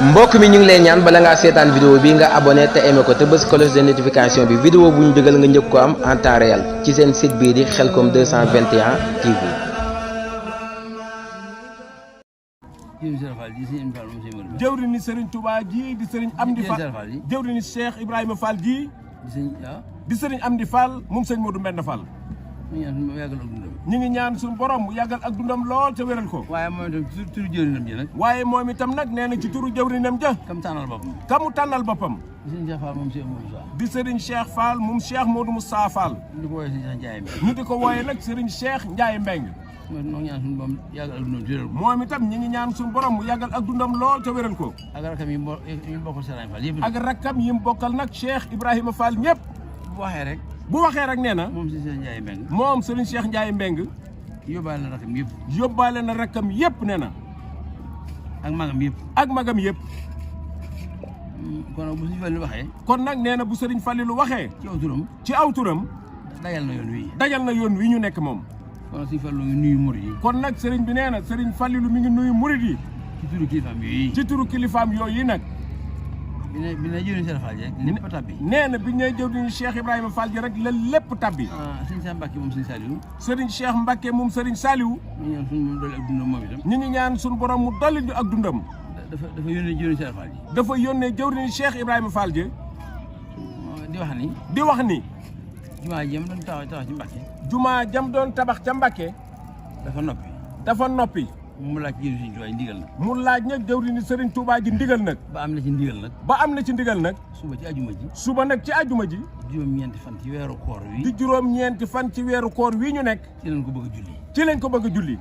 mbokk mi ñu ngi lay ñaan bala ngaa seetaan vidéo bi nga abonné te aimé ko te bës cloche de notification bi vidéo bu ñu dugal nga njëkk ko am en temps réel ci seen site bii di Khelcom 221 TV. jëwri ni Serigne Touba ji di Serigne Amdi Fall jëwri ni Cheikh Ibrahima Fall ji di Serigne Amdi Fall moom Serigne Modou Mbend Fall. ñu ngi ñaan suñu borom mu yàggal ak dundam lool ca wéral ko. waaye moom itam ci turu jëwrinam ji nag. waaye moom itam nag nee na ci turu jëwrinam ja. kamu tànnal boppam. di Serigne Cheikh Fall moom Cheikh Modou Moussa Fall. ñu di ko wooyee nag Serigne Cheikh Ndiaye Mbeng. moom itam ñu ngi ñaan suñu borom mu yàggal ak dundam lool ca wéral ko. ak rakkam yi mu bokkal Serigne Fall yëpp. ak rakkam yi mu bokkal nag Cheikh Ibrahima Fall ñëpp. bu waxee rek nee na. moom Serigne Cheikh Ndiaye Mbeng. yóbbaale na rakkam yëpp. yóbbaale na rakkam yëpp nee na. ak magam yëpp. ak magam yëpp. kon nag bu Serigne Fallou waxee. kon nag nee na bu Serigne Fallou waxee. ci aw turam. dajal na yoon wi. dajal na yoon wi ñu nekk moom. kon nag Serigne Fallou ngi nuyu murid yi. kon nag Serigne bi nee na Serigne Fallou mi ngi nuyu murid yi. ci turu kilifaam yooyu. ci turu kilifaam yooyu nag. bi ne jëwriñu Cheikh Fall ji rek lépp tabbi. nee na bi ñu nee jëwriñu Cheikh Ibrahima Fall ji rek la lépp tabbi. Serigne Cheikh Mbacke moom Serigne Saliou. Serigne Cheikh Mbacke moom Serigne Saliou. ñu ngi ñaan suñu borom mu dolli ak dundam moom itam. ñu ngi ñaan suñu borom mu dolli ak dundam. dafa yónnee jëwriñu Cheikh Fall ji. dafa yónnee jëwriñu Cheikh Ibrahima Fall ji. di wax ni. jumaa jam doon tabax ci Mbacke. jumaa jam doon tabax ca Mbacke. dafa noppi. mu laaj jëwriñu Serigne Touba ji ndigal nag. mu laaj nag jëwriñu Serigne Touba ji ndigal nag. ba am na ci ndigal nag. suba nag ci ajuma ji. juróom-ñeenti fan ci weeru koor wi. di juróom-ñeenti fan ci weeru koor wi ñu nekk. ci lañ ko bëgg a julli.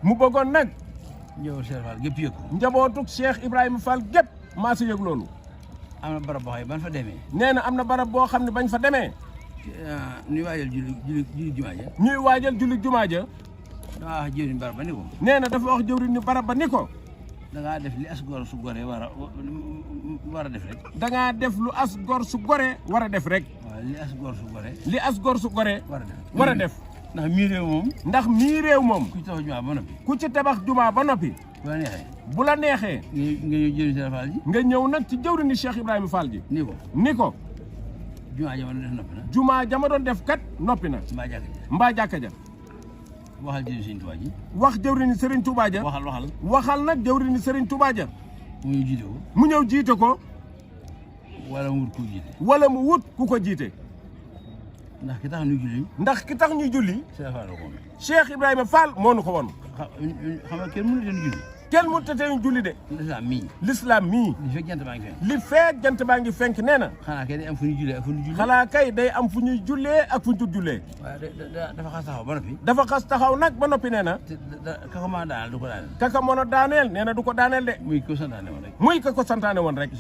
mu bëggoon nag. njabootu Cheikh Fall gépp yëg ko. njabootu Cheikh Ibrahima Fall gépp maa si yëg loolu. am na barab boo xam ne bañ fa demee. nee na am na barab boo xam ne bañ fa demee. ñuy waajal julli jumaa ja. ñuy waajal julli jumaa ja. dafa wax jëwriñ barab ba ni ko. nee na dafa wax jëwriñ ni barab ba ni ko. da ngaa def li as gor su gore war a def rek. da ngaa def lu as gor su gore war a def rek. waaw li as gor su gore. li as gor su gore. war a def. ndax mii réew moom. ku ci tabax jumaa ba noppi. bu la neexee. nga ñëw nag ci jëwriñu Cheikh Ibrahima Fall ji. ni ko. jumaa jama doon def kat noppi na. mbaa jàkka ja. waxal jëwriñu Serigne Touba ji. wax jëwriñu Serigne Touba ja. waxal nag jëwriñu Serigne Touba ja. mu ñëw jiite ko. wala mu wut ku ko jiite. ndax ki tax ñuy julli. Cheikh Ibrahima Fall moo nu ko woon. xam nga kenn mënut a julli julli de. l'islam mii. li fekk jant baa ngi fenk nee na. xanaa kay day am fu ñuy jullee ak fu ñuy jullee. xanaa kay day am fu ñuy jullee ak fu ñu dul jullee. waaye dafa xas taxaw ba noppi. dafa xas taxaw nag ba noppi nee na. ka ko mën a daaneel du ko daaneel. ka ko mën a daaneel nee na du ko daaneel de. muy ka ko santaane woon rek.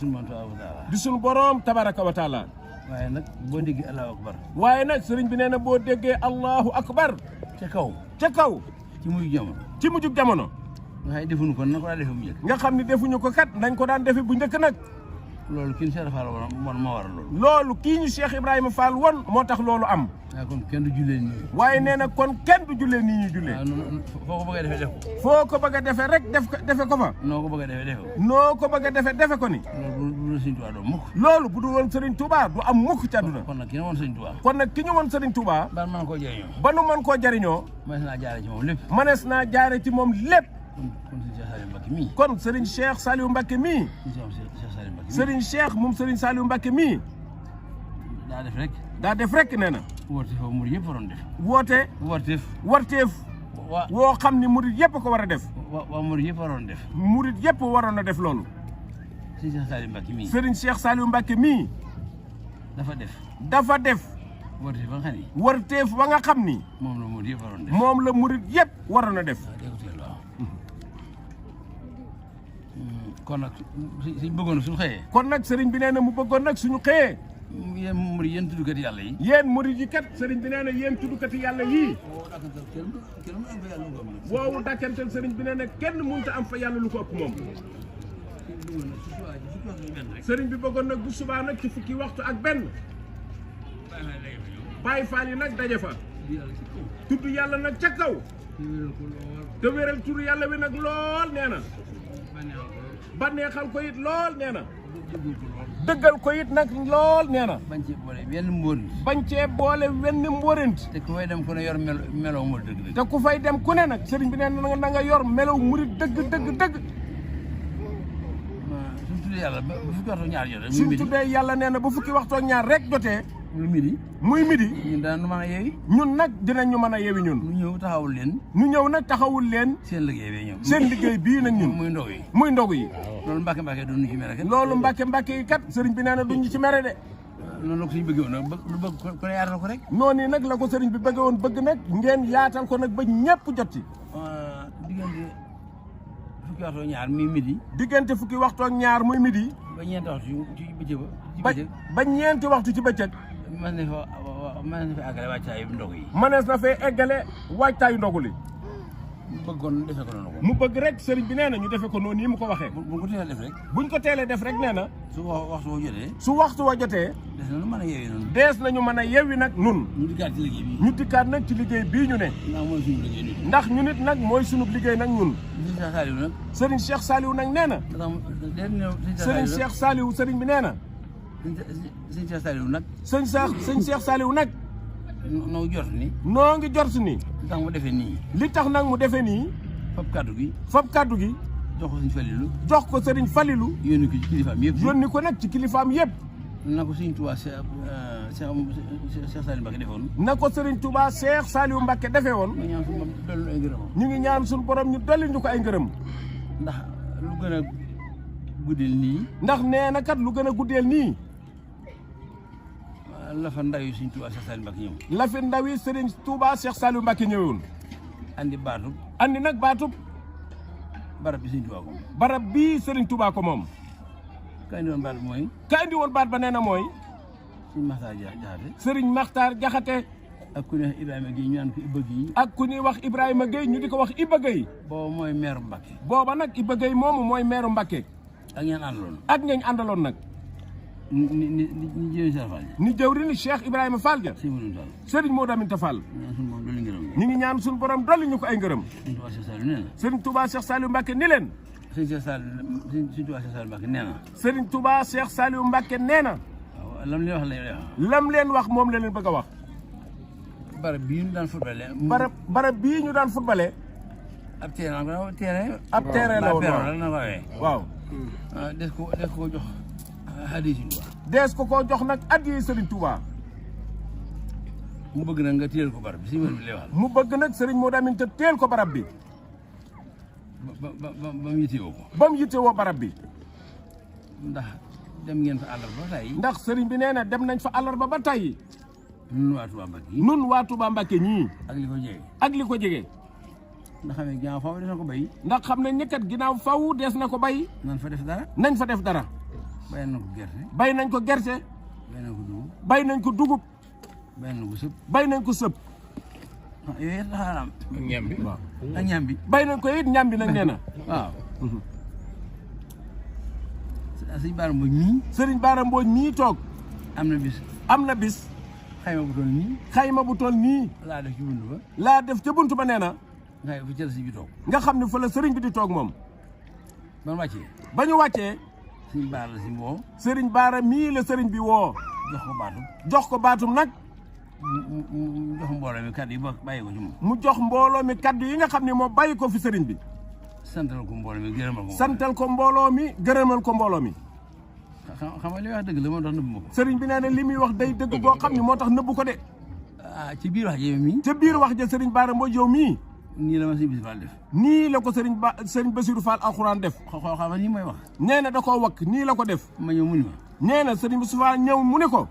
di suñu borom tabaraka wa taala. waaye nag boo déggee allahu akbar. waaye nag sëriñ bi nee na boo déggee allahu akbar. ca kaw. ci mujjug jamono. nga xam ne defuñu ko nañ ko daan defee bu njëkk. nga xam ne defuñu ko kat nañ ko daan defee bu njëkk nag. loolu kii ñu Cheikh Fall won moo waral loolu. loolu kii ñu Cheikh Ibrahima Fall won moo tax loolu am. waaye kon kenn du jullee nii. waaye nee na kon kenn du jullee nii ñu jullee. foo ko bëgg a defee def ko. foo ko bëgg a defee rek defe ko fa. noo ko bëgg a defee defe ko. noo ko bëgg a defee defe ko ni. loolu bu dul woon Serigne Touba du am mukk ci àdduna. kon nag ki ñu woon Serigne Touba. kon nag ki ñu woon Serigne Touba. ba nu mën koo jëriñoo. mënees naa jaare ci moom lépp. kon Serigne Cheikh Saliou Mbacke mii. Serigne Cheikh moom Serigne Saliou Mbacke mii. daa def rek nee na. woote foofu murid yëpp waroon def. warteef. woo xam ni murid yëpp ko war a def. murid yëpp waroon def. murid yëpp waroon a def loolu. Serigne Cheikh Saliou Mbacke mii. dafa def. warteef ba nga xam ni. moom la murid yëpp waroon a def. kon nag suñ bëggoon suñu xëyee. kon nag sëriñ bi nee na mu bëggoon nag suñu xëyee. yéen murid yéen tuddukati yàlla yi. yéen murid yi kat sëriñ bi nee na yéen tuddukati yàlla yii. woowu dakkantal sëriñ bi nee na kenn mënut a am fa yàlla lu ko ëpp moom. sëriñ bi bëggoon nag bu subaa nag ci fukki waxtu ak benn. Baay Faal yi nag daje fa. tudd yàlla nag ca kaw. te wéral turu yàlla wi nag lool nee na bànneexal ko it lool nee na dëggal ko it nag lool nee na bañ cee boole wenn mbóorint bañ cee boole wenn mbóorint te ku fay dem ku ne yor melow mu dëgg te ku fay dem ku ne nag sëriñ bi nee na nga yor melow murit dëgg suñ tuddee yàlla ba fukki waxtu ñaar jotee suñ tuddee yàlla nee na bu fukki waxtu ñaar rek jotee muy midi ñun daan mën a yeewi ñun nag dinañ ñu mën a yeewi ñun ñu ñëw taxawul leen ñu ñëw nag taxawul leen seen liggéey bi ñëw seen liggéey bii nag ñun muy ndog yi muy ndogu yi loolu mbàkke mbàkke doon ñu ci mere kat loolu mbàkke yi kat sëriñ bi nee na duñ ñu ci mere de noonu la ko suñu bëggee woon nag lu bëgg ku ne yaatal ko rek noonu nag la ko sëriñ bi bëggee woon bëgg nag ngeen yaatal ko nag ba ñëpp jot ci diggante fukki waxtu ñaar muy midi diggante fukki waxtu ak ñaar muy midi ba ñeenti waxtu ci bëccëg ba ñeenti waxtu ci bëccëg mën na fa àggale wàccaayu ndog yi mënees na fee eggale waajtaayu ndogu li mu bëggoon defe ko noonu ko mu bëgg rek sëriñ bi nee na ñu defe ko noonu yi mu ko waxee buñ ko teelee def rek buñ ko teelee def rek nee na su waxtu woo jotee su waxtu wa jotee des nañu mën a yeewi noonu dees nañu mën a yeewi nag nun ñu dikkaat ci liggéey bi ñu dikkaat nag ci liggéey bii ñu ne ndax ñu nit nag mooy sunu liggéey nag ñun sëriñ Cheikh Saliou nag nee na sëriñ Cheikh Saliou sëriñ bi nee na sëñ Cheikh Saliou nag sëñ Cheikh Saliou nag noo ngi jort ni li tax mu defee nii li tax nag mu defee nii fab kaddu gi jox ko sëñ Falilou jox ko sëriñ Falilou yónni ko ci kilifaam yëpp yónni ko nag ci kilifaam yëpp na ko sëriñ Touba Cheikh Saliou Mbacké defoon na ko sëriñ Touba Cheikh Saliou Mbacké defee woon ñu ngi ñaan suñu borom ñu dolli ñu ko ay ngërëm ndax lu gën a guddeel nii ndax nee na kat lu gën a guddeel nii la fa ndaw yi sëriñ Touba Cheikh Saliou Mbacké ñëw la fi ndaw yi sëriñ Touba Cheikh Saliou Mbacké ñëwoon andi nag baatub barab bi sëriñ Touba ko barab bii sëriñ Touba ko moom ka indi woon baat mooy ka indi woon baat ba nee na mooy sëriñ Maxtaar Jaxate ak ku ñuy wax Ibrahima Gueye ñu naan ko Ibba Gueye ak ku ñuy wax Ibrahima Gueye ñu di ko wax Ibba Gueye booba mooy maire Mbacké booba nag Ibba Gueye moomu mooy maire Mbacké ak ñeen àndaloon nag ni jëwri ni Cheikh Ibrahima Fall ja sëriñ Modou Aminta Fall ñu ngi ñaan suñu borom dolli ñu ko ay ngërëm sëriñ Touba Cheikh Saliou Mbacké ni leen sëriñ Touba Cheikh Saliou Mbacké nee na lam leen wax moom la leen bëgg a wax barab bii ñu daan footballé barab bii ñu daan footballé ab terrain la woon waaw des ko jox addi Sëriñ Touba dees ko jox nag addi Sëriñ Touba mu bëgg nag nga téyel ko barab bi bi lay wax mu bëgg nag sëriñ Modou Aminta téyel ko barab bi ba mu yittewoo ko ba mu yittewoo barab bi ndax dem ngeen fa àllarba ba tey ndax sëriñ bi nee na dem nañ fa àllarba ba tey nun waa Touba Mbacké nun waa Touba Mbacké ñii ak li ko jege ndax xam ne ginnaaw faw des na ko bay ndax xam ne ñëkkat ginnaaw faw des na ko bay nañ fa def dara bay nañ ko gerte bay nañ ko bay nañ ko dugub bay nañ ko sëb yooyu it xaaram ak ñambi bay nañ ko it ñambi nag nee na waaw sëriñ Bara Mbodj mii sëriñ Bara Mbodj mii toog am na bis xayma bu toll nii laa def ca buntu ba nee na nga xam ne fa la sëriñ bi di toog moom ba ñu wàccee sëriñ Bara mii la sëriñ bi woo jox ko baatum nag mu jox mbooloo mi kaddu yi bàyyi ko ci moom mu jox mbooloo mi kaddu yi nga xam ne moo bàyyi ko fi sëriñ bi santal ko mbooloo mi gërëmal ko mbooloo mi xam nga li wax dëgg la moo tax nëbbu ma ko sëriñ bi nee na li muy wax day dëgg boo xam ne moo tax nëbbu ko de ci biir wax ji mii ca biir wax ja sëriñ Bara Mbodj yow mii nii la ma sëriñ Bassirou Fall def nii la ko sëriñ Bassirou Fall alxuraan def xam nii mooy wax nee na da koo wakk nii la ko def ma ñëw mu ni ma nee na sëriñ Bassirou Fall ñëw mu ni ko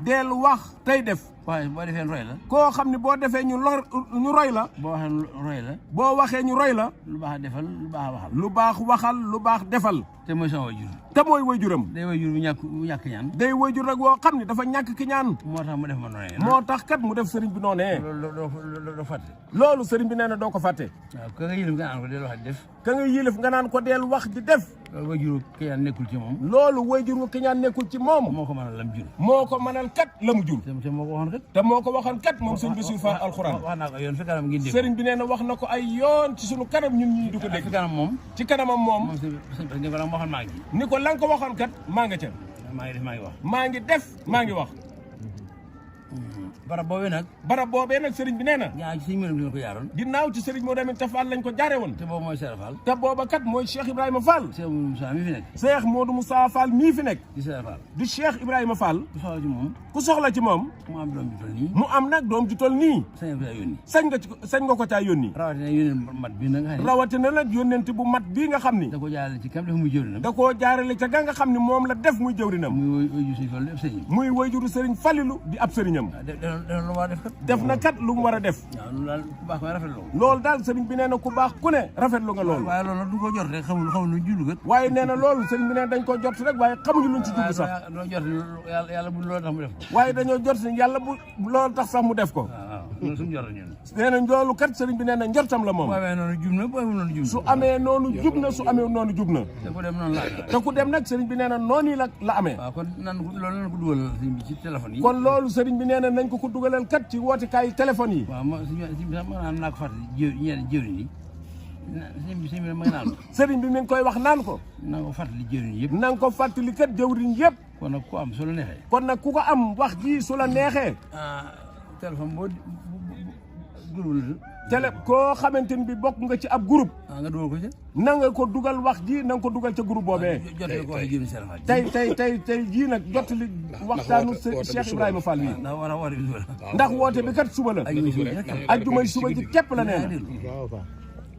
del wax tey def waaye boo defee roy la koo xam ne boo defee ñu roy la boo waxee ñu roy la lu baax defal lu baax waxal lu baax defal te mooy sama wayjur te mooy wayjuram day wayjur bu ñàkk ñaan day wayjur rek woo xam ne dafa ñàkk ki ñaan moo tax mu def ma noonee moo tax kat mu def sëriñ bi noonee doo fàtte loolu sëriñ bi nee na doo ko fàtte waaw ka nga yilif nga naan ko del wax di def ka nga yilif nga naan ko del wax di def loolu wayjur ki ñaan nekkul ci moom loolu wayjur ki ñaan nekkul ci moom moo ko mënal lam jur moo ko mënal kat la mu jur te moo ko waxoon te moo ko waxoon kat moom sëñ Bassirou Fall alxuraan. wax naa ko yoon fi kanam ngeen dégg. sëriñ bi nee na wax na ko ay yoon ci sunu kanam ñun ñii du ko dégg. fi kanam moom. ci kanamam moom. ni ko la waxoon maa ngi ci. ni ko la nga ko waxoon kat maa nga ca. maa ngi def maa ngi wax. maa ngi def maa ngi wax. barab boobee nag. barab boobee nag sëriñ bi nee na. ñaa ci sëriñ Modou lañ ko jaaroon. ginnaaw ci sëriñ Modou Aminta Fall lañ ko jaare woon. te boobu mooy Cheikh Fall. te booba kat mooy Cheikh Ibrahima Fall. Cheikh Modou Moussa mi fi nekk. Cheikh Modou Moussa Fall mii fi nekk. di Cheikh Fall. di Cheikh Ibrahima Fall. ku soxla ci moom. ku soxla ci moom. mu am doom ju toll nii. mu am nag doom ju toll nii. sañ nga ko caa yónni. rawatina yónneen mat bii nga xam ne. rawatina nag yónneenti bu mat bii nga xam ni. da koo jaarale ci kam def muy jëwrinam. da koo jaarale ca ga nga xam ni moom la def muy jëwrinam. muy wayjuru sëriñ Fallilu di ab sëriñam. def na kat lu mu war a def. loolu daal sëriñ bi nee na ku baax ku ne rafetlu nga loolu. waaye loolu du ko jot rek xamul lu jublu kat. waaye nee na loolu sëriñ bi nee na dañ ko jot rek waaye xamuñu luñ ci jublu sax. yàlla bu loolu tax mu def ko. waaye dañoo jot ni yàlla bu loolu tax sax mu def ko. loolu suñu jot ñun. nee na loolu kat sëriñ bi nee na njortam la moom. bu amee noonu jub na bu amee noonu jub na. su amee noonu jub na su amee noonu jub na. te ku dem noonu la. te ku dem nag sëriñ bi nee na noonu la amee. waaw kon loolu nañ ko dugalal sëriñ bi ci téléphone yi. kon loolu sëriñ bi nee na nañ ko dugalal kat ci wootekaay téléphone yi. waaw naa ko fàttali ñeneen jëwriñ yi sëriñ bi mi ngi koy wax naan ko. na nga ko fàttali jëwriñ yëpp. na nga ko fàttali kat jëwriñ yëpp. kon nag ku am su la neexee. kon nag ku ko am wax ji su la neexee. téléphone boo koo xamante ni bi bokk nga ci ab groupe. nga dugal ko ci. na nga ko dugal wax ji na nga ko dugal ca groupe boobee. tey jii nag jottali waxtaanu Cheikh Ibrahima Fall yi. ndax woote bi kat suba la. ajjumay suba ji képp la nee na.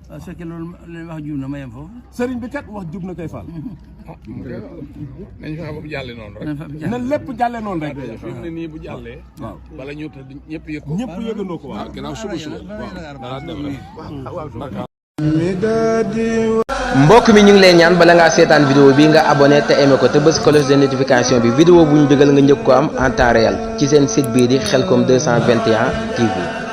waaw su fekkee loolu li wax jub na ma yem foofu. sëriñ bi kat wax jub na koy Fall. nañ fexe ba bu jàllee noonu rek. na lépp jàllee noonu rek. fi mu ne nii bu jàllee. waaw bala ñu tëdd ñëpp yëg ko. ñëpp yëgandoo ko waaw. ginnaaw suba waaw dara dem rek. mbokk mi ñu ngi lay ñaan bala ngaa seetaan vidéo bi nga abonné te aimé ko te bës cloche de notification bi vidéo bu ñu dugal nga njëkk ko am en temps réel ci seen site bii di Khelcom 221 TV.